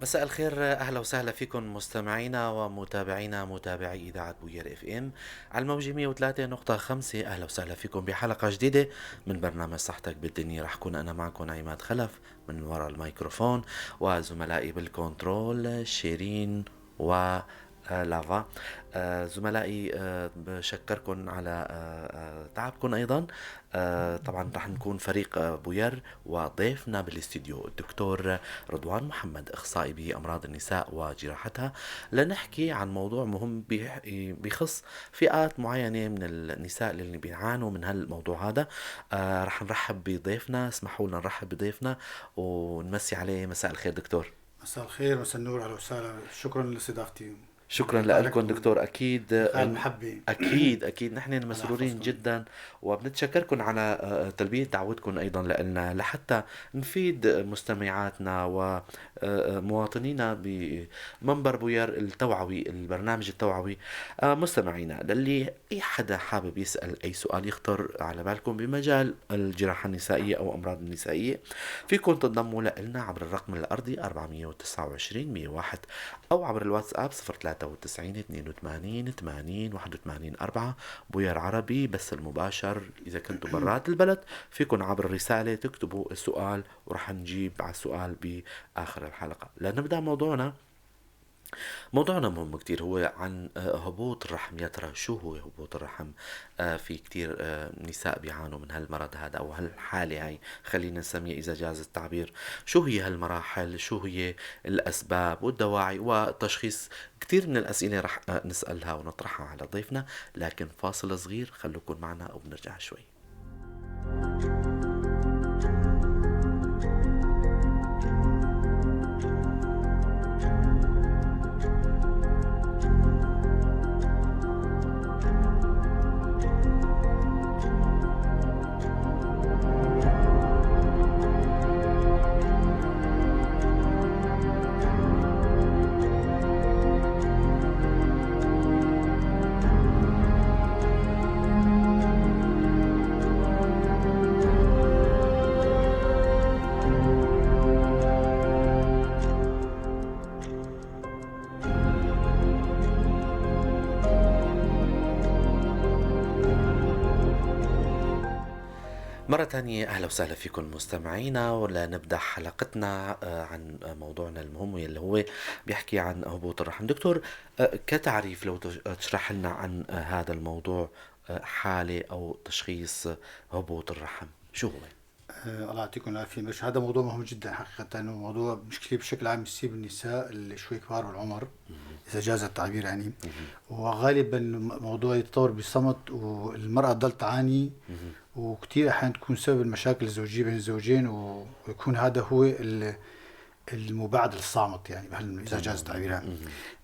مساء الخير، اهلا وسهلا فيكم مستمعينا ومتابعينا متابعي اذاعة بوير FM على الموجة 103.5. اهلا وسهلا فيكم بحلقة جديدة من برنامج صحتك بالدنيا. رح كون انا معكم عماد خلف من وراء الميكروفون، وزملائي بال control شيرين و لافا. زملائي، بشكركم على تعبكم ايضا. طبعا رح نكون فريق بوير، وضيفنا بالاستديو الدكتور رضوان محمد، اخصائي بامراض النساء وجراحتها، لنحكي عن موضوع مهم بخص فئات معينة من النساء اللي بيعانوا من هالموضوع هذا. رح نرحب بضيفنا، اسمحوا لنا نرحب بضيفنا ونمسي عليه. مساء الخير دكتور. مساء الخير، مساء النور، اهلا وسهلا، شكرا لاستضافتي. شكرا لكم دكتور. اكيد المحبة. اكيد اكيد، نحن مسرورين جدا وبنتشكركم على تلبية دعوتكم ايضا لنا لحتى نفيد مستمعاتنا ومواطنينا بمنبر بوير التوعوي، البرنامج التوعوي. مستمعينا، للي اي حدا حابب يسال اي سؤال يخطر على بالكم بمجال الجراحة النسائية او امراض النسائية، فيكم تنضموا لنا عبر الرقم الارضي 429 101 او عبر الواتساب 093 82 80 81 4. بوير عربي بس المباشر. إذا كنتوا برات البلد فيكم عبر الرسالة تكتبوا السؤال ورح نجيب على السؤال بآخر الحلقة. لنبدأ موضوعنا. موضوعنا مهم كتير، هو عن هبوط الرحم. يا ترى شو هو هبوط الرحم؟ في كتير نساء بيعانوا من هالمرض هذا او هالحالة هاي، خلينا نسميها اذا جاز التعبير. شو هي هالمراحل؟ شو هي الاسباب والدواعي والتشخيص؟ كثير من الاسئلة رح نسألها ونطرحها على ضيفنا، لكن فاصل صغير، خلوكم معنا وبنرجع شوي. مرة تانية أهلا وسهلا فيكم مستمعينا، ولنبدأ حلقتنا عن موضوعنا المهم واللي هو بيحكي عن هبوط الرحم. دكتور، كتعريف لو تشرح لنا عن هذا الموضوع، حالة أو تشخيص هبوط الرحم شو هو؟ الله يعطيكم العافية. مش هذا موضوع مهم جدا حقيقة، وموضوع مشكلة بشكل عام يصيب النساء اللي شوي كبار بالعمر إذا جاز التعبير يعني. وغالبا الموضوع يتطور بصمت والمرأة تضل تعاني، وكثير أحيانا تكون سبب المشاكل الزوجية بين الزوجين، ويكون هذا هو المبعد الصامت يعني إذا جاز التعبير يعني.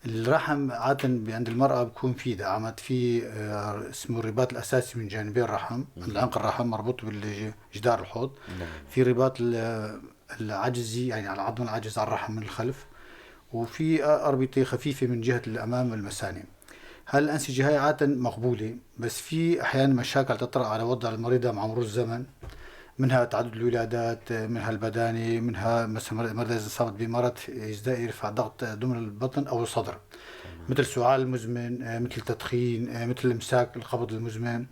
الرحم عادة عند المرأة بيكون في دعامات، في اسمه الرباط الأساسي من جانبي الرحم، عند الرحم مربوط بالجدار الحوض. في رباط العجزي يعني على العظم العجز على الرحم من الخلف، وفي أربطة خفيفة من جهة الأمام المثانة. هالأنسجة هاي عادة مقبولة، بس في أحيانا مشاكل تطرأ على وضع المريضة مع مرور الزمن، منها تعدد الولادات، منها البدانة، منها مثلا المرضى إذا انصابت بمرض يرفع ضغط ضمن البطن أو الصدر، مثل سعال المزمن، مثل التدخين، مثل الإمساك القبض المزمن.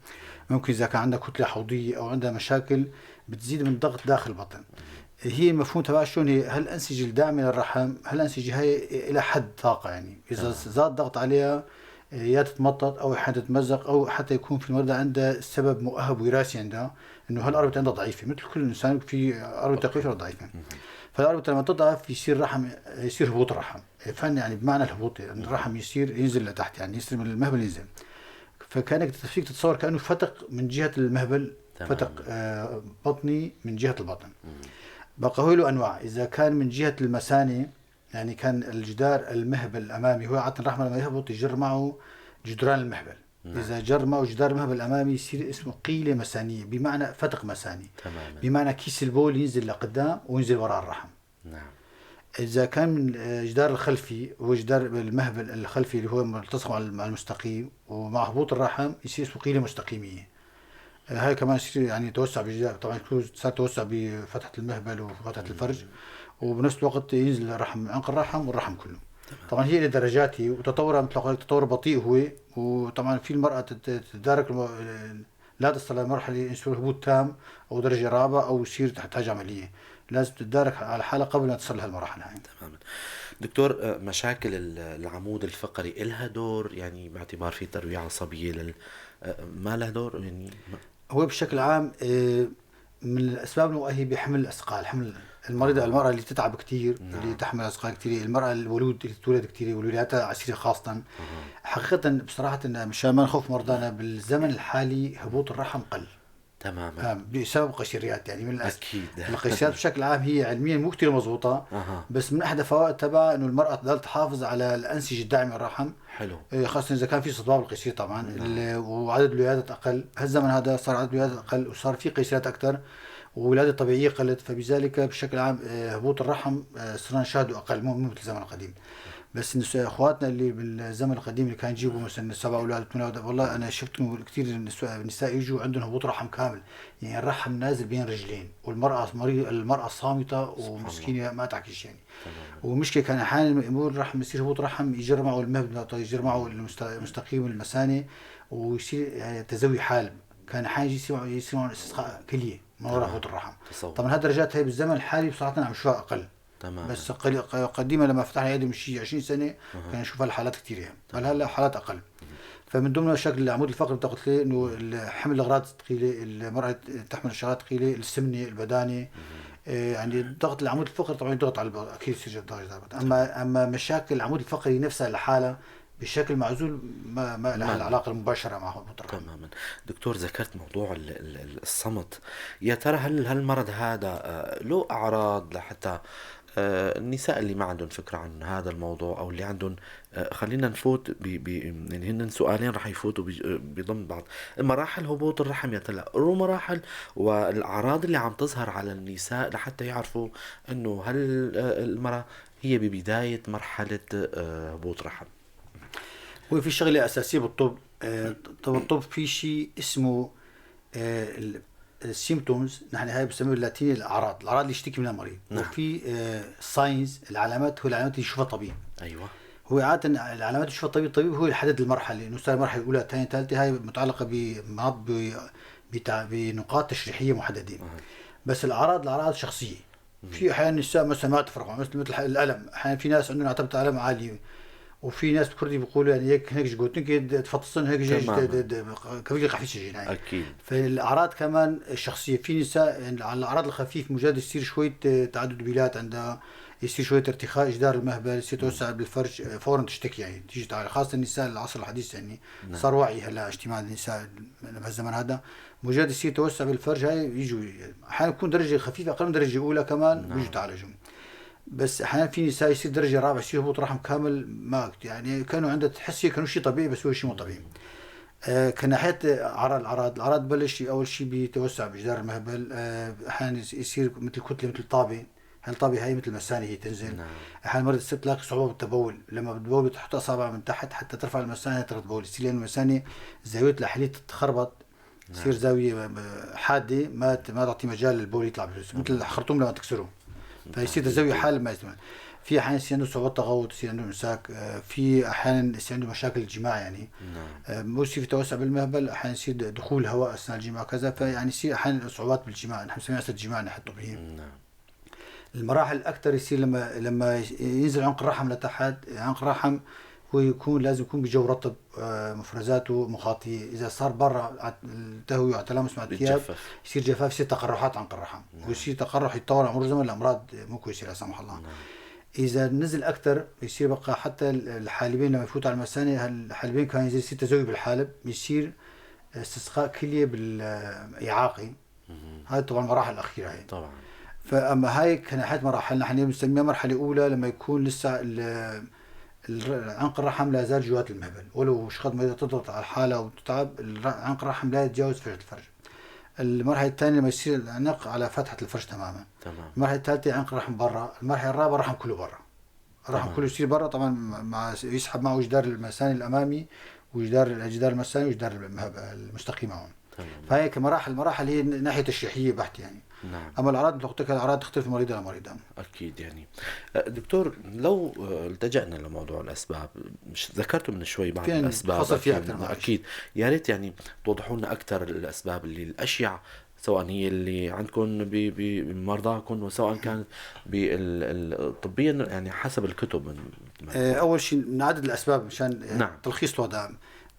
ممكن إذا كان عندها كتلة حوضية أو عندها مشاكل بتزيد من الضغط داخل البطن. هي المفهوم تبعها شلون هي؟ هالأنسجة الداعمة للرحم، هالأنسجة هي إلى حد طاقة يعني، إذا زاد ضغط عليها يا تتمطط او حتى تتمزق، او حتى يكون في المرضى عندها سبب مؤهب وراثي عندها انه هالاربطه عندها ضعيفة، مثل كل انسان في اربطه قوية ضعيفة. فالاربطه لما تضعف يصير رحم، يصير هبوط الرحم، فن يعني بمعنى الهبوط يعني الرحم يصير ينزل لتحت، يعني يصير من المهبل ينزل. فكانك فيك تتصور كانه فتق من جهة المهبل. فتق بطني من جهة البطن. بقى هو له انواع. اذا كان من جهة المثانه، يعني كان الجدار المهبل الامامي، هو عادة الرحم لما يهبط يجر معه جدران المهبل. إذا جر معه جدار المهبل الامامي يصير اسمه قيله مثانيه، بمعنى فتق مثاني. بمعنى كيس البول ينزل لقدام وينزل وراء الرحم. إذا كان من الجدار الخلفي، هو جدار المهبل الخلفي اللي هو ملتصق مع المستقيم، ومع هبوط الرحم يصير اسمه قيله مستقيميه. هاي كمان يصير يعني توسع بجدار، طبعا صار توسع بفتحه المهبل وفتحه الفرج، وبنفس الوقت ينزل الرحم، عنق الرحم والرحم كله. طبعا هي لدرجات وتطورها مثل تطور بطيء هو، وطبعا في المرأة تتدارك لا تصل لمرحلة يصير هبوط تام أو درجة رابعة أو يصير تحتاج عملية، لازم تتدارك على حالها قبل ما تصل لهالمراحل هاي. تماما. دكتور، مشاكل العمود الفقري إلها دور، يعني باعتبار في تروية عصبية ما لها دور؟ يعني هو بشكل عام من الأسباب المؤهلة بحمل الأثقال، حمل المريضة، المرأة اللي تتعب كثير، اللي تحمل أثقال كثير، المرأة الولود اللي تولد كثير والولادات عسيرة خاصة. حقيقة بصراحة مشان ما نخوف مرضانا، بالزمن الحالي هبوط الرحم قل تماما بسبب قشريات، يعني من أكيد. القشريات بشكل عام هي علميا مو كثير مضبوطة، بس من احدى فوائد تبعها انه المرأة تضل تحافظ على الأنسجة الداعمة للرحم. حلو. خاصة إذا كان في صدمات بالقيصرية طبعا. وعدد الولادات أقل، هالزمن هذا صار عدد الولادات أقل وصار في قيصريات أكثر وولادة طبيعية قلت، فبذلك بشكل عام هبوط الرحم صرنا نشاهده أقل، مو مثل الزمن القديم. بس اخواتنا اللي بالزمن القديم اللي كانوا يجيبوا مثلا 7 اولاد 8 اولاد، والله انا شفت كثير نساء يجوا عندهم هبوط رحم كامل، يعني الرحم نازل بين رجلين، والمراة المراة صامته ومسكينه ما تحكي شيء يعني. ومشكلة كان احيانا يمر الرحم يصير هبوط رحم يجر معه المهبل، يجر معه المستقيم المثانه، ويصير يعني تزوي حالب، كان احيانا يصير معه استسقاء كليه من وراء هبوط الرحم. طبعا هالدرجات هي بالزمن الحالي بصراحة عم نشوفها اقل. تمام. بس قديما لما فتحنا عيادة من شيء 20 سنة كان نشوف هالحالات كثير يعني، بل هلا حالات اقل. فمن ضمن شكل العمود الفقري قلت لي انه حمل الاغراض الثقيلة، المراة تحمل الشغلات الثقيلة، السمنة، البدانة، يعني ضغط العمود الفقري طبعا يضغط على اكيد يصير ضغط. اما مشاكل العمود الفقري نفسها لحالها بشكل معزول ما لها العلاقة المباشرة مع هبوط الرحم. تماما. دكتور، ذكرت موضوع الصمت، يا ترى هل هالمرض هذا له اعراض لحتى النساء اللي ما عندهم فكرة عن هذا الموضوع أو اللي عندهم، خلينا نفوت يعني هن سؤالين رح يفوتوا بضمن بعض. مراحل هبوط الرحم يا ترى مراحل والأعراض اللي عم تظهر على النساء لحتى يعرفوا إنه هل المرأة هي ببداية مرحلة هبوط رحم. هو في شغلة أساسية بالطب، طب في شيء اسمه ال symptoms، نحن هاي بنسميها باللاتيني الاعراض، الاعراض اللي يشتكي منها المريض. نعم. وفي signs، العلامات، هو العلامات اللي يشوفها الطبيب. ايوه. هو عادة العلامات اللي يشوفها الطبيب هو اللي يحدد المرحلة، انه صار المرحلة الاولى الثانية الثالثة، هاي متعلقه بنقاط تشريحيه محددة. بس الاعراض شخصية. في احيانا النساء مثلا ما تفرق، مثل الالم، احيانا في ناس عندهم عتبة الم عالية، وفي ناس بالكردي بيقولوا يعني هيك هيك جوتن تفطسن هيك كيف خفيف يعني. اكيد. فالاعراض كمان الشخصية، في نساء يعني على الاعراض الخفيف مجرد يصير شوية تعدد بيلات عندها، يصير شوية ارتخاء جدار المهبل، يصير توسع بالفرج، فورا تشتكي يعني، تيجي تعالج، خاصة النساء العصر الحديث يعني. نعم. صار وعي هلا اجتماع النساء بهالزمن هذا، مجرد يصير توسع بالفرج هاي يجوا، احيانا يكون درجه خفيفة اقل من درجه اولى كمان. نعم. بيجوا تعالجوا. بس احيانا في نساء يصير درجه رابعه، يصير هبوط رحم كامل، ما يعني كانوا عندها تحسي كانوا شيء طبيعي بس هو شيء مو طبيعي. كناحيه الاعراض بلش اول شيء بتوسع بجدار المهبل، احيانا يصير مثل كتلة، مثل طابة، هالطابه هاي مثل مسانه هي تنزل. نعم. احيانا المريض تصير تلاقي صعوبة بالتبول، لما بتبول بتحط اصابعها من تحت حتى ترفع المثانه تقدر تبول، يصير لانه المثانه زاوية الاحلية تتخربط. نعم. تصير زاوية حادة ما تعطي مجال للبول يطلع مثل الخرطوم لما تكسره، فيصير تزاوية حالة ما يسمى. في احيانا يصير عنده صعوبات تغوط، يصير عنده امساك، في احيانا يصير عنده مشاكل الجماع يعني. نعم. مو يصير في توسع بالمهبل، احيانا يصير دخول هواء اثناء الجماع كذا، فيعني يصير احيانا صعوبات بالجماع، نحن بنسميها عسر الجماع نحن الطبيين. نعم. المراحل الاكثر يصير لما ينزل عنق الرحم لتحت، عنق الرحم هو لازم يكون بجو رطب، مفرزاته مخاطية، إذا صار برا التهوية على التلامس مع الثياب بيتجفف. يصير جفاف، يصير تقرحات عنق الرحم. نعم. ويصير تقرح يتطور عمر الزمن لأمراض مو كويسة لا سمح الله. نعم. إذا نزل أكثر يصير بقى حتى الحالبين لما يفوت على المثانة، الحالبين كان يصير تزوي بالحالب، يصير استسقاء كلية بالإعاقي. هاي طبعا المراحل الأخيرة هي. طبعا. فأما هاي كناحية مراحل نحن بنسميها مرحلة أولى لما يكون لسه عنق الرحم لا زال جوات المهبل، ولو شخص ما تضغط على حالها وتتعب، عنق الرحم لا يتجاوز فرجة الفرج. المرحلة الثانية لما يصير العنق على فتحة الفرج تماما. تمام. المرحلة الثالثة عنق الرحم برا، المرحلة الرابعة الرحم كله برا. الرحم تمام. كله يصير برا طبعا، مع يسحب معه جدار المثاني الأمامي وجدار الجدار المثاني وجدار المستقيم معهم. تمام. فهي كمراحل، المراحل هي ناحية تشريحية بحت يعني. نعم. اما الاعراض مثل قلت لك، الاعراض تختلف من مريضه لمريضه. اكيد. يعني دكتور، لو التجأنا لموضوع الاسباب، مش ذكرتوا من شوي بعض الاسباب؟ فصل فيها اكثر. اكيد، يا ريت يعني توضحوا لنا اكثر الاسباب اللي الاشيع، سواء هي اللي عندكم بمرضاكم وسواء كانت طبيا، يعني حسب الكتب. اول شيء نعدد الاسباب مشان نعم. تلخيص الوضع.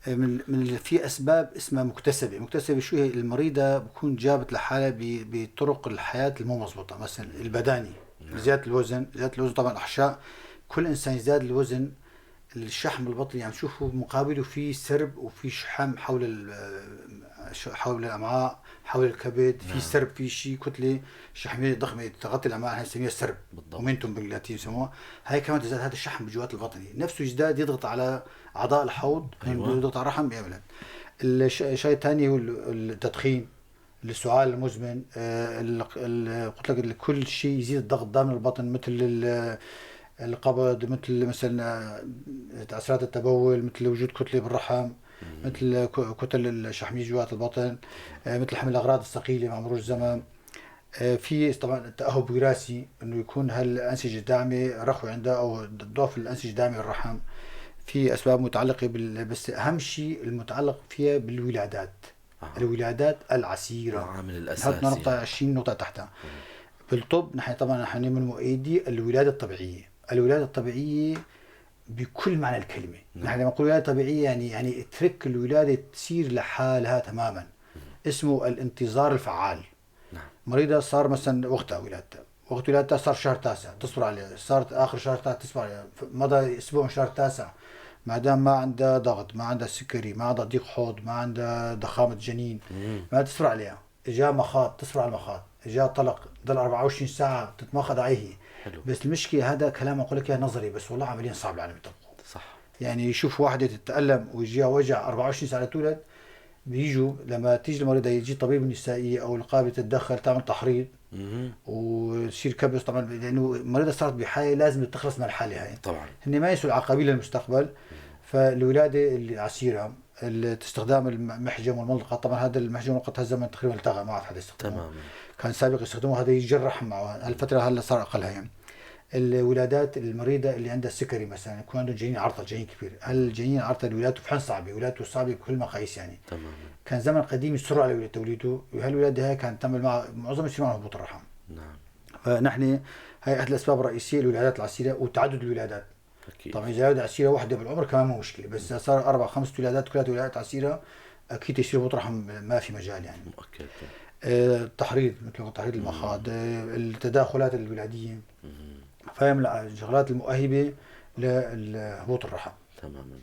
من في اسباب اسمها مكتسبة. مكتسبة شو هي؟ المريضة بكون جابت لحالها بطرق الحياة المو مضبوطة، مثلا البداني، نعم. زيادة الوزن. زيادة الوزن طبعا الاحشاء، كل انسان يزداد الوزن الشحم البطني، يعني شوفوا مقابله في سرب وفي شحم حول حول الامعاء، حول الكبد، نعم. في سرب، في شيء كتلة شحميه ضخمة تغطي الامعاء، هي نسميها السرب، omentum باللاتيني يسموها. هاي كمان تزداد هذا الشحم بجوات البطني نفسه يزداد، يضغط على اعضاء الحوض، أيوة. يضغط على الرحم، بيعمل. الشيء الثاني هو التدخين، السعال المزمن، قلت لك كل شيء يزيد الضغط داخل البطن، مثل القبض، مثل مثلا تعسرات التبول، مثل وجود كتلة بالرحم، مثل كتل الشحميه جوات البطن، مثل حمل الاغراض الثقيلة مع مرور الزمن. في طبعا تاهب وراثي، انه يكون هالانسجه الداعمة رخوه عندها او ضعف الانسجة الداعمة للرحم. في اسباب متعلقه بس اهم شيء المتعلق فيها بالولادات. الولادات العسيره، العامل الاساسي، نقطة 20 نقطة تحتها. بالطب نحن طبعا نحن من مؤيدي الولادة الطبيعية. الولادة الطبيعية بكل معنى الكلمة. نعم. نحن لما نقول ولاده طبيعية يعني اترك الولادة تصير لحالها تماما. اسمه الانتظار الفعال. نعم. مريضه صار مثلا وقتها ولادتها، وقت ولادتها صار شهر تاسع، تصبر عليها، صارت اخر شهر تاسع تصبر عليها، مضى اسبوع من شهر تاسع، ما دام ما عندها ضغط، ما عندها سكري، ما عندها ضيق حوض، ما عندها ضخامه جنين، ما تصبر عليها. اجا مخاض تصبر على المخاض، اجا طلق ضل 24 ساعة تتماخض عليه. حلو. بس المشكلة هذا كلام اقول لك اياه نظري، بس والله عمليا صعب العالم يطبقه. صح. يعني يشوف واحدة تتالم ويجيها وجع 24 ساعة تولد، بيجوا لما تيجي المريضة يجي طبيب النسائية او القابلة تتدخل تعمل تحريض وتصير كبس، طبعا لانه المريضة صارت بحاله لازم تخلص من الحالة هاي. طبعا هن ما يسوا العقابيل للمستقبل. فالولاده العسيره، استخدام المحجم والملقط، طبعا هذا المحجم والملقط هالزمن تقريبا التغى، ما عاد حدا يستخدمه. تماما. كان سابق يستخدموه، هذا يجرح معه، هالفترة هلا صار اقلها. يعني الولادات المريضة اللي عندها سكري مثلا، يكون عنده جنين عرطه، جنين كبير، هالجنين عرطه ولادته فعلا صعبة، ولادته صعبة بكل المقاييس يعني. تماما. كان زمن قديم يصروا على توليده، وهالولاده هاي كانت تعمل مع معظم يصير معهم هبوط الرحم. نعم. فنحن هاي احد الاسباب الرئيسية، الولادات العسيره وتعدد الولادات. أكيد. طبعا اذا ولاده عسيرة واحدة بالعمر كمان مو مشكلة، بس اذا صار 4 5 ولادات كلها ولادات عسيرة اكيد يصير هبوط رحم، ما في مجال يعني. مؤكد. التحريض مثل تحريض المخاض، التداخلات الولاديه، فهي من الشغلات المؤهبه لهبوط الرحم. تماما.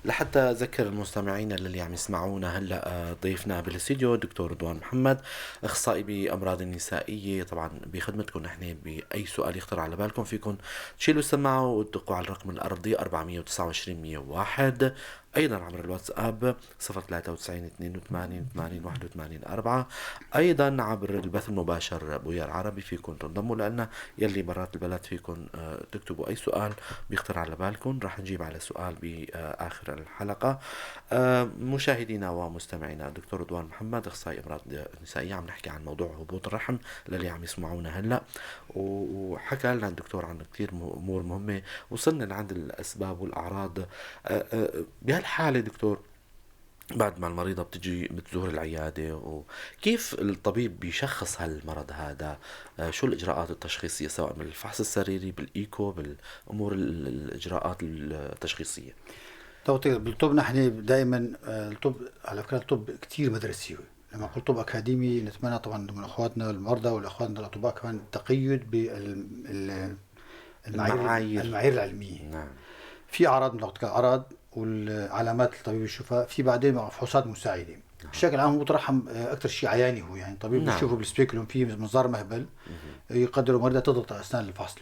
لحتى أذكر المستمعين اللي عم يسمعونا هلا، ضيفنا بالاستديو دكتور رضوان محمد، اخصائي بامراض النسائية. طبعا بخدمتكم نحن باي سؤال يخطر على بالكم، فيكم تشيلوا السماعة وتدقوا على الرقم الارضي 429 101، ايضا عبر الواتساب 093 82 80 81 4، ايضا عبر البث المباشر بويار عربي فيكم تنضموا لنا. يلي برات البلد فيكم تكتبوا اي سؤال بيخطر على بالكم، رح نجيب على سؤال باخر الحلقة. مشاهدينا ومستمعينا، دكتور رضوان محمد اخصائي امراض نسائية، عم نحكي عن موضوع هبوط الرحم للي عم يسمعونا هلا، وحكى لنا الدكتور عن كثير امور مهمة، وصلنا لعند الاسباب والاعراض. بهالحالة دكتور، بعد ما المريضة بتجي بتزور العيادة، وكيف الطبيب بيشخص هالمرض هذا؟ شو الإجراءات التشخيصية، سواء بالفحص السريري، بالإيكو، بالأمور الإجراءات التشخيصية؟ طيب بالطب نحن دائما الطب على فكرة الطب كثير مدرسي. لما نقول طب أكاديمي نتمنى طبعا من أخواتنا المرضى والأخواتنا الأطباء كمان التقيد بالمعايير العلمية. نعم. في أعراض، من أعراض والعلامات الطبيب يشوفها، في بعدين فحوصات مساعدة. بشكل عام هو رحم اكثر شيء عياني هو، يعني الطبيب بيشوفه بال speculum، في منظار مهبل يقدروا المريضة تضغط اثناء الفحص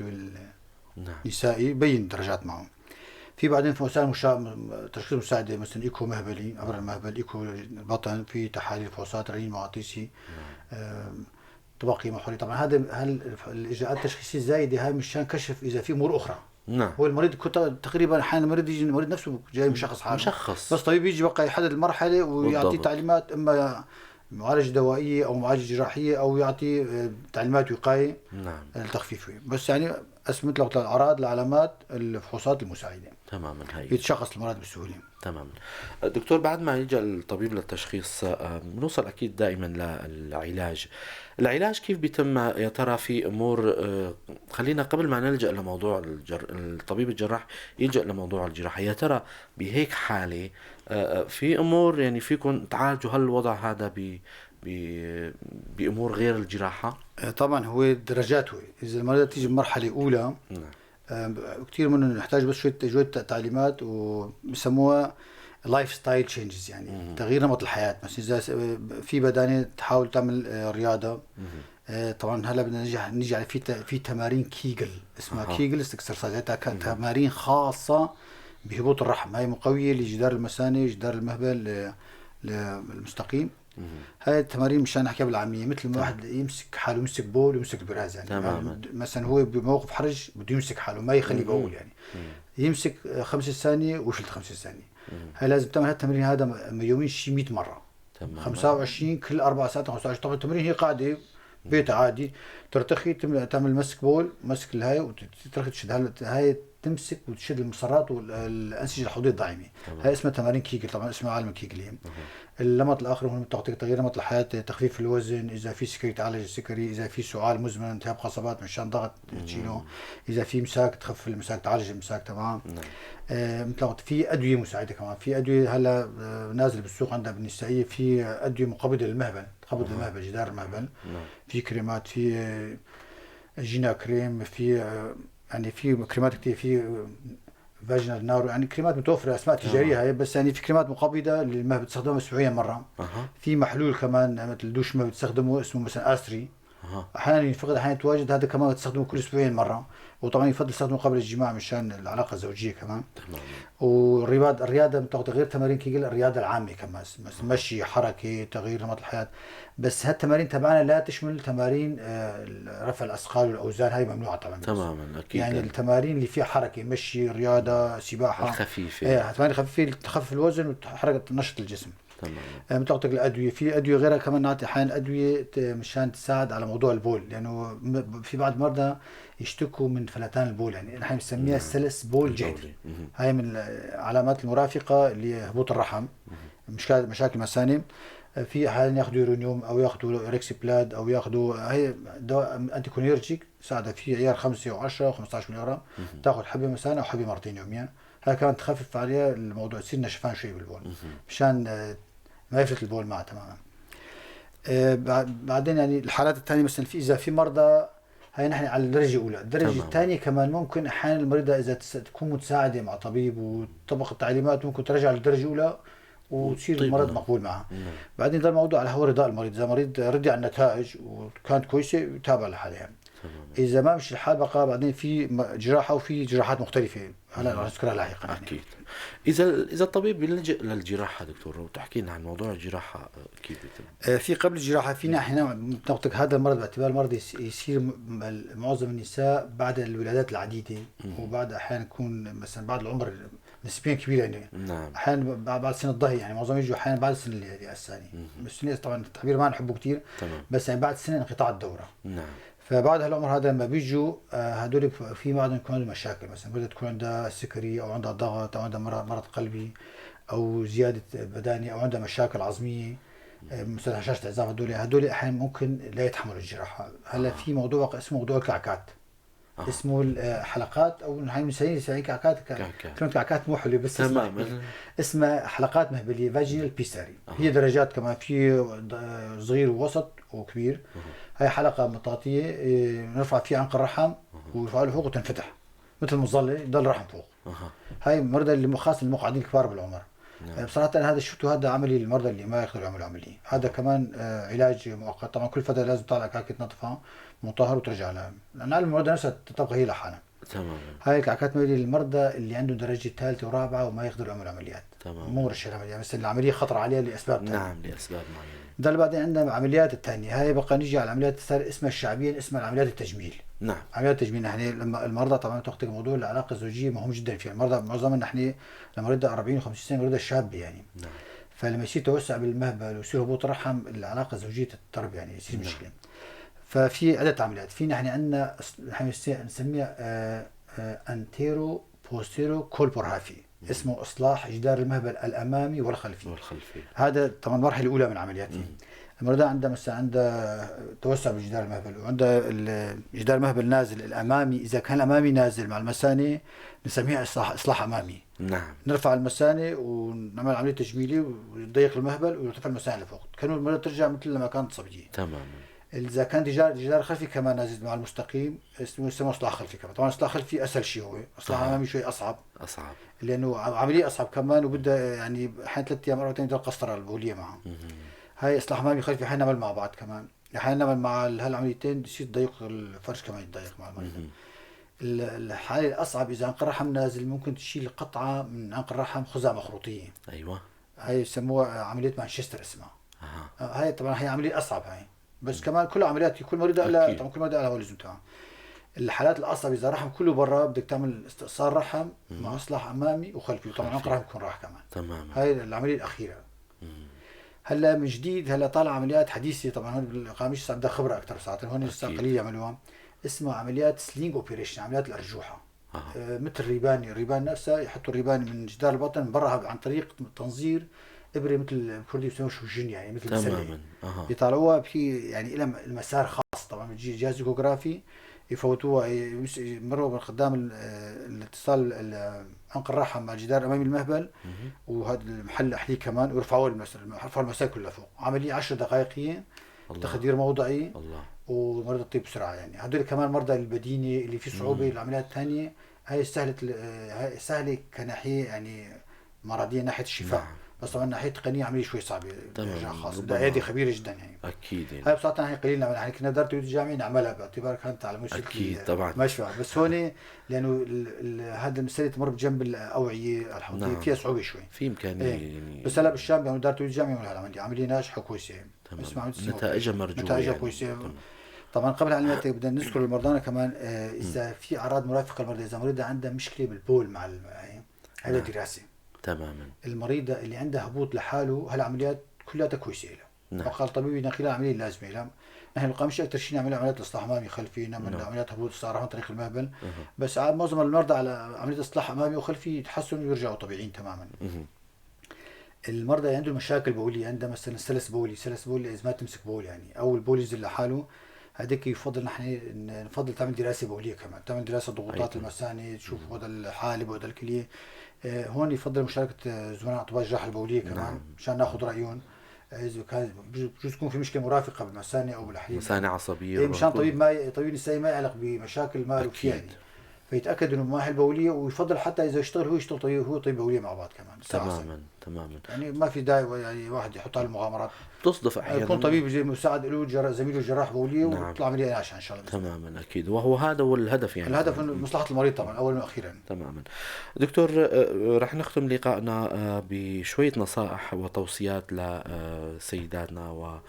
النسائي، يبين درجات معه. في بعدين فحوصات تشخيص مساعدة، مثلا ايكو مهبلي عبر المهبل، ايكو البطن، في تحاليل فحوصات رنين مغناطيسي، طبقي محوري. طبعا هذا الاجراءات التشخيصية الزايدة هاي مشان كشف اذا في امور اخرى. نعم. هو المريض تقريبا احيانا المريض يجي، المريض نفسه جاي مشخص حاله، مشخص، بس طبيب يجي بقى يحدد المرحلة ويعطيه تعليمات، اما معالجة دوائيه او معالجة جراحية او يعطي تعليمات وقاية. نعم. التخفيف، بس يعني مثل الاعراض، العلامات، الفحوصات المساعدة. تماما، هي يتشخص المرض بسهولة. تماما. دكتور، بعد ما يلجأ الطبيب للتشخيص بنوصل اكيد دائما للعلاج. العلاج كيف بيتم يا ترى؟ في امور خلينا قبل ما نلجأ لموضوع الطبيب الجراح يلجأ لموضوع الجراحة، يا ترى بهيك حالة في امور يعني فيكم تعالجوا هالوضع هذا بامور غير الجراحة؟ طبعا، هو درجات. هو اذا المريضة تيجي بمرحلة اولى، كثير منهم نحتاج بس شوية شوية تعليمات وبسموها lifestyle changes، يعني تغيير نمط الحياه. مثلا اذا في بدانه تحاول تعمل رياضه. طبعا هلا بدنا نيجي على في تمارين كيجل اسمها Kegel exercise، تمارين خاصة بهبوط الرحم، هاي مقويه لجدار المثانه، جدار المهبل المستقيم. هاي التمارين مشان نحكيها بالعامية مثل ما واحد يمسك حاله، يمسك بول ويمسك براز يعني. مثلا هو بموقف حرج بده يمسك حاله ما يخليه يبول، يعني يمسك 5 ثانية ويفلت 5 ثانية. هاي لازم تعمل هالتمرين هذا يوميا شي 100 مرة. 25 كل 4 ساعات 25. طبعا التمرين هي قاعدة بيت عادي، ترتخي، تعمل مسك بول، مسك الهاي وترخي، تشد هاي، تمسك وتشد المسرات والانسجه الحوضيه الداعمه. هاي اسمها تمارين كيجل، طبعا اسمها عالم كيجل. النمط الاخر هو تعطيك تغيير نمط الحياه، تخفيف الوزن، اذا في سكري تعالج السكري، اذا في سعال مزمن، التهاب قصبات مشان ضغط تشيله، اذا في امساك تخفف الامساك، تعالج الامساك تمام. مثل في ادوية مساعدة كمان، في ادوية هلا نازل بالسوق عندنا بالنسائيه، في ادوية مقبضه للمهبل، تقبض المهبل، جدار المهبل. في كريمات، في جينا كريم، في يعني في كريمات كثير، في vaginal نارو، يعني كريمات متوفره، اسماء تجارية هاي، بس يعني في كريمات مقبضه للمهبل بتستخدمها اسبوعيا مرة. في محلول كمان مثل دوش ما بتستخدمه اسمه مثلا استري. احيانا ينفقد، احيانا يتواجد، هذا كمان تستخدمه كل اسبوعين مرة، وطبعا يفضل تستخدمه قبل الجماع مشان العلاقة الزوجية كمان. والرياضه، الرياضة غير تمارين كيجل، الرياضة العامة كمان، مثل مشي، حركه، تغيير نمط الحياه. بس هالتمارين تبعنا لا تشمل تمارين رفع الاثقال والاوزان، هاي ممنوعة طبعا. تماما اكيد. يعني التمارين اللي فيها حركه، مشي، رياضه، سباحه. الخفيفه. ايه، التمارين الخفيفة اللي تخفف الوزن وتحرك، تنشط الجسم. مثل الادويه، في ادوية غيرها كمان، نعطي احيانا ادوية مشان تساعد على موضوع البول، لانه في بعض المرضى يشتكوا من فلتان البول، يعني نحن بنسميها سلس بول جهدي. هاي من العلامات المرافقة لهبوط الرحم، مشكلة مشاكل المثانه. في احيانا ياخذوا يورونيوم او ياخذوا ريكسيبلاد او ياخذوا هي دواء anticholinergic ساعدها، في عيار 5 و10 و15 ملغ، تاخذ حبه مثلا او حبه مرتين يوميا، هاي كمان تخفف عليها الموضوع، تصير نشفان شوي بالبول مشان ما يفلت البول معها تماما. بعدين يعني الحالات الثانية، مثلا في اذا في مرضى، هاي نحن على الدرجة الاولى، الدرجة الثانية كمان ممكن احيانا المريضة اذا تكون متساعده مع طبيب وطبق التعليمات ممكن ترجع للدرجة الاولى وتصير المرض مقبول معها. بعدين ضل الموضوع على هو رضاء المريض، اذا المريض رضي عن النتائج وكانت كويسة يتابع لحالها يعني. اذا ما مشي الحال بقى بعدين في جراحه، وفي جراحات مختلفة هلا رح نذكرها لاحقا يعني. اكيد. اذا الطبيب بيلجئ للجراحه دكتور، وتحكي لنا عن موضوع الجراحة كيف بيتم؟ في قبل الجراحة فينا احنا نعطيك هذا المرض باعتبار مرض يصير معظم النساء بعد الولادات العديده، وبعد احيانا يكون مثلا بعد العمر نسبيا كبير يعني. احيانا بعد سن الضهي، يعني معظم يجوا احيانا بعد سن اليأس يعني، بس طبعا التعبير ما نحبه كثير. بس يعني بعد سن انقطاع الدوره. فبعد هالعمر هذا لما بيجوا هدول في بعضهم يكون عندهم مشاكل، مثلا بدها تكون عندها سكري او عندها ضغط او عندها مرض قلبي او زيادة بدانه او عندها مشاكل عظميه، مثلا هشاشة العظام. هدول احيانا ممكن لا يتحملوا الجراحه. هلا في موضوع اسمه موضوع الكعكات. اسمه الحلقات او نحن بنسميها كعكات. كلمة كعكات مو حلوة بس اسمها حلقات مهبليه، vaginal pessary. هي درجات كمان، في صغير ووسط وكبير. هاي حلقة مطاطيه نرفع فيها عنق الرحم ويرفع له فوق وتنفتح مثل المظلة، يضل الرحم فوق. هاي المرضى اللي خاصة المقعدين الكبار بالعمر. بصراحة انا هذا شفته، هذا عملي للمرضى اللي ما يقدروا يعملوا عمليه. هذا كمان علاج مؤقت، طبعا كل فترة لازم تطلع كعكه تنظفها مطهر وترجع لها، لان المرضى نفسها تطبق هي لحالها. هاي الكعكات مالي للمرضى اللي عندهم درجه ثالثة ورابعه وما يقدروا يعملوا عمليات. مو مرشح العمليه، مثلا العملية خطر عليها لاسباب ثانية. نعم، لاسباب معينه. ضل بعدين عندنا العمليات الثانية، هاي بقى نيجي على العمليات صار اسمها الشعبية اسمها العمليات التجميل. عمليات التجميل، نحن لما المرضى طبعا تاخذ موضوع العلاقة الزوجية مهم جدا فيها المرضى، معظمنا نحن لما مريض 40 و50 سنه، مريضه شابه يعني. فلما يصير توسع بالمهبل ويصير هبوط رحم، العلاقة الزوجية تضطرب، يعني يصير مشكلة. ففي عده عمليات، في نحن عندنا نحن نسميها antero postero colporrhaphy، اسمه اصلاح جدار المهبل الامامي والخلفي. هذا طبعا المرحلة الاولى من عملياتي. المريضة عندها مثلا عندها توسع بجدار المهبل، وعندها جدار المهبل نازل الامامي، اذا كان الامامي نازل مع المثانه نسميها اصلاح امامي. نرفع المثانه ونعمل عملية تجميليه ويضيق المهبل ويرتفع المثانه لفوق، كانوا المريضة ترجع مثل لما كانت صبية. اذا كان جدار خلفي كمان نازل مع المستقيم اسمه اصلاح خلفي كمان. طبعا اصلاح خلفي اسهل شيء، هو اصلاح امامي شوي اصعب، لانه عملية اصعب كمان، وبدها يعني احيانا 3 ايام 4 ايام بدها القسطرة البوليه معها. هاي اصلاح امامي خلفي احيانا نعمل مع بعض كمان، احيانا نعمل مع هالعمليتين بصير تضيق الفرش كمان، يتضايق مع المريض. الحالة الاصعب اذا عنق الرحم نازل، ممكن تشيل قطعه من عنق الرحم خزعه مخروطيه. هاي يسموها عملية مانشستر اسمها. هاي طبعا هي عملية اصعب هاي، بس كمان كل عمليات كل مريض لها، طبعا كل مريض لها لزومتها. الحالات الاصعب اذا رحم كله برا، بدك تعمل استئصال رحم مع اصلاح امامي وخلفي، وطبعا عنق الرحم يكون راح كمان. هاي العملية الاخيرة. هلا من جديد هلا طالع عمليات حديثه، طبعا هون بالقامشلي صار بدها خبره اكثر ساعات، هون لسه قليل يعملوها، اسمها عمليات sling operation، عمليات الارجوحه. مثل الريباني، الريبان نفسها يحطوا الريباني من جدار البطن من برا عن طريق تنظير ابره، مثل الكردي بيسموها شوجين، يعني مثل المسله. يطلعوها في يعني لها المسار خاص، طبعا بتجي جهاز ايكوغرافي يفوتوها، يمروا من قدام الاتصال عنق الرحم مع الجدار الامامي المهبل، وهذا المحل احليه كمان، ويرفعوه المسار، يرفعوا المسار كله فوق. عملية 10 دقائق هي، تخدير موضعي، ومرضى الطيب بسرعة. يعني هدول كمان مرضى البدينه اللي في صعوبة العمليات الثانية، هاي سهلة، هاي سهلة كناحيه يعني مرضية ناحية الشفاء. بس طبعا ناحية تقنية عملية شوي صعبة، درجه خاصة، بدها ايادي خبيرة جدا يعني. يعني. هاي بصراحة نحن قليل نعملها، يعني كنا دار التوليد الجامعي نعملها باعتبار كانت على مشكلة مشفى، بس هون لانه هذا المسألة تمر بجنب الاوعية الحوضيه، فيها صعوبة شوي، في امكانية يعني. بس هلا بالشام يعني دار التوليد الجامعي يعملوا هالعمليه، عملية ناجحة وكويسة. اسمها عملية نتائجها مرجوه، نتائجها كويسة. طبعا قبل العمليات بدنا نذكر لمرضانا كمان، اذا في اعراض مرافقة للمريض، اذا مريضه عندها مشكلة بالبول مع هذا دراسة. المريضة اللي عندها هبوط لحاله هالعمليات كلها كويسة لها. وقال طبيبي نقي لها العملية اللازمة لها. نحن بالقامشلي اكثر شيء نعمل عمليات اصلاح امامي خلفي، نعمل عمليات هبوط اصلاح عن طريق المهبل. بس معظم المرضى على عملية اصلاح امامي وخلفي يتحسنوا ويرجعوا طبيعيين تماما. المرضى اللي عندهم مشاكل بوليه، عندها مثلا سلس بولي، سلس بولي اذا ما تمسك بول يعني، او البول ينزل لحاله، هذيك يفضل نحن نفضل تعمل دراسة بوليه كمان، تعمل دراسة ضغوطات المثانه، تشوف وضع الحالب وضع الكلية. هون يفضل مشاركة زملاء اطباء الجراحة البوليه كمان، مشان ناخذ رايهم. اذا كان بجوز يكون في مشكلة مرافقة بالمثانه او بالحليب، مثانه عصبية، مشان طبيب ما طبيب نسائي ما يعلق بمشاكل ما له فيها يعني. فيتاكد انه ما هي البوليه، ويفضل حتى اذا يشتغل هو يشتغل طبيب، هو طبيب بوليه مع بعض كمان. تماما. يعني ما في داعي يعني واحد يحط على المغامرات. تصدف احيانا يكون طبيب مساعد له زميله جراح بوليه، ويطلع عملية ناجحة ان شاء الله. تماما اكيد، وهو هذا هو الهدف يعني. الهدف انه مصلحة المريض طبعا اولا واخيرا. تماما. دكتور، رح نختم لقائنا بشوية نصائح وتوصيات لسيداتنا و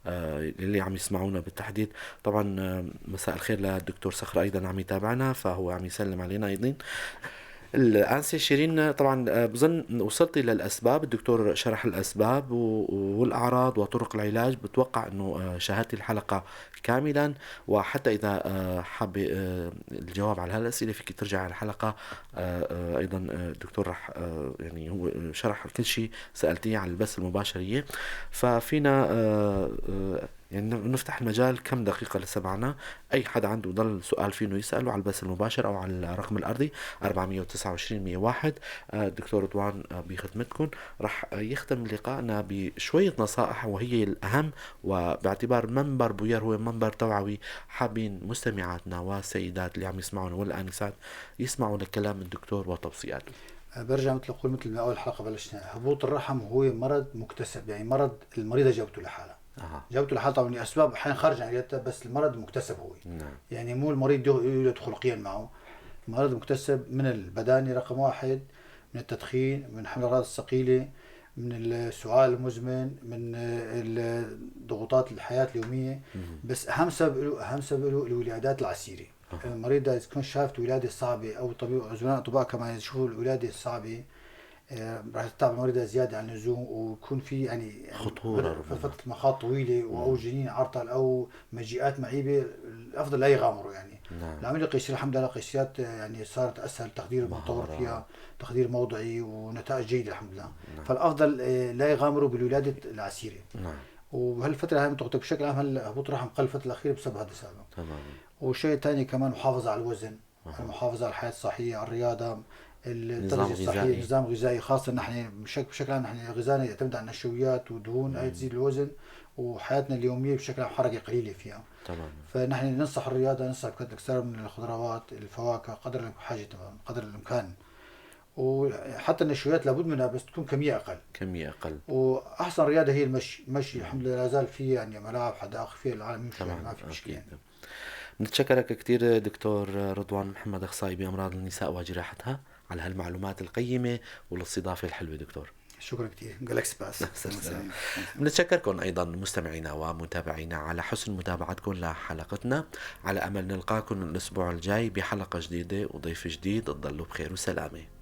اللي عم يسمعونا بالتحديد. طبعا مساء الخير للدكتور صخر ايضا عم يتابعنا، فهو عم يسلم علينا ايضا. الأنسة شيرين، طبعا بظن وصلتي للأسباب، الدكتور شرح الأسباب والأعراض وطرق العلاج. بتوقع أنه شاهدتي الحلقة كاملا، وحتى إذا حابة الجواب على هالأسئلة فيك ترجع على الحلقة. أيضا الدكتور رح يعني هو شرح كل شيء سألتيه على البث المباشرية، ففينا يعني نفتح المجال كم دقيقة لسه معنا. أي حدا عنده ضل سؤال فينه يسأله على البث المباشر أو على الرقم الأرضي 429 101. الدكتور رضوان بخدمتكم. رح يختم لقائنا بشوية نصائح وهي الأهم، وباعتبار منبر بوير هو منبر توعوي، حابين مستمعاتنا والسيدات اللي عم يسمعونا والآنسات يسمعوا لكلام الدكتور وتوصياته. برجع مثل أقول مثل ما أول حلقة بلشنا، هبوط الرحم هو مرض مكتسب، يعني مرض المريضة جابته لحالها. جابته لحالها طبعا لأسباب أحيانا خارج عن إرادتها، بس المرض مكتسب هو. يعني مو المريض يولد خلقيا معه، المرض مكتسب من البدانة رقم 1، من التدخين، من حمل الأغراض الثقيلة، من السعال المزمن، من ضغوطات الحياة اليومية. بس أهم سبب له الولادات العسيرة. المريضة إذا كان شافت ولادة صعبة أو طبيب زملاء الأطباء كمان يشوفوا الولادة الصعبة، راح تتعب المريضة زيادة عن اللزوم، ويكون في يعني خطورة ربما. فترة مخاض طويلة أو جنين عرطل أو مجيئات معيبة، الأفضل لا يغامروا يعني. العملية القيصرية الحمد لله قيصريات يعني صارت أسهل، تخدير متطور مهارة. فيها، تخدير موضعي ونتائج جيدة الحمد لله. فالأفضل لا يغامروا بالولادة العسيرة. وبهالفترة هاي متوقع بشكل عام هلا هبوط الرحم قل الفترة الأخيرة بسبب هذا السبب. والشيء الثاني كمان محافظة على الوزن، المحافظة على الحياة الصحية، على الرياضة، نظام التغذية الصحية، غذائي. نظام غذائي، خاصة نحن بشكل عام نحن غذائنا يعتمد على النشويات ودهون، هاي تزيد الوزن، وحياتنا اليومية بشكل عام حركة قليلة فيها. فنحن ننصح الرياضة، ننصح بكثرة أكثر من الخضروات، الفواكه قدر الحاجة تمام، قدر الإمكان. وحتى النشويات لابد منها بس تكون كمية أقل. كمية أقل. وأحسن رياضة هي المشي، المشي الحمد لله لا زال في ملاعب حدائق في العالم يمشي، ما في مشكلة. نتشكرك كثير دكتور رضوان محمد، أخصائي بأمراض النساء وجراحتها، على هالمعلومات القيمة والاستضافة الحلوة دكتور. شكرا كثير. جالكسي باس. سلام. بنتشكركم أيضا مستمعينا ومتابعينا على حسن متابعتكم لحلقتنا، على أمل نلقاكم الأسبوع الجاي بحلقة جديدة وضيف جديد. تضلوا بخير وسلامة.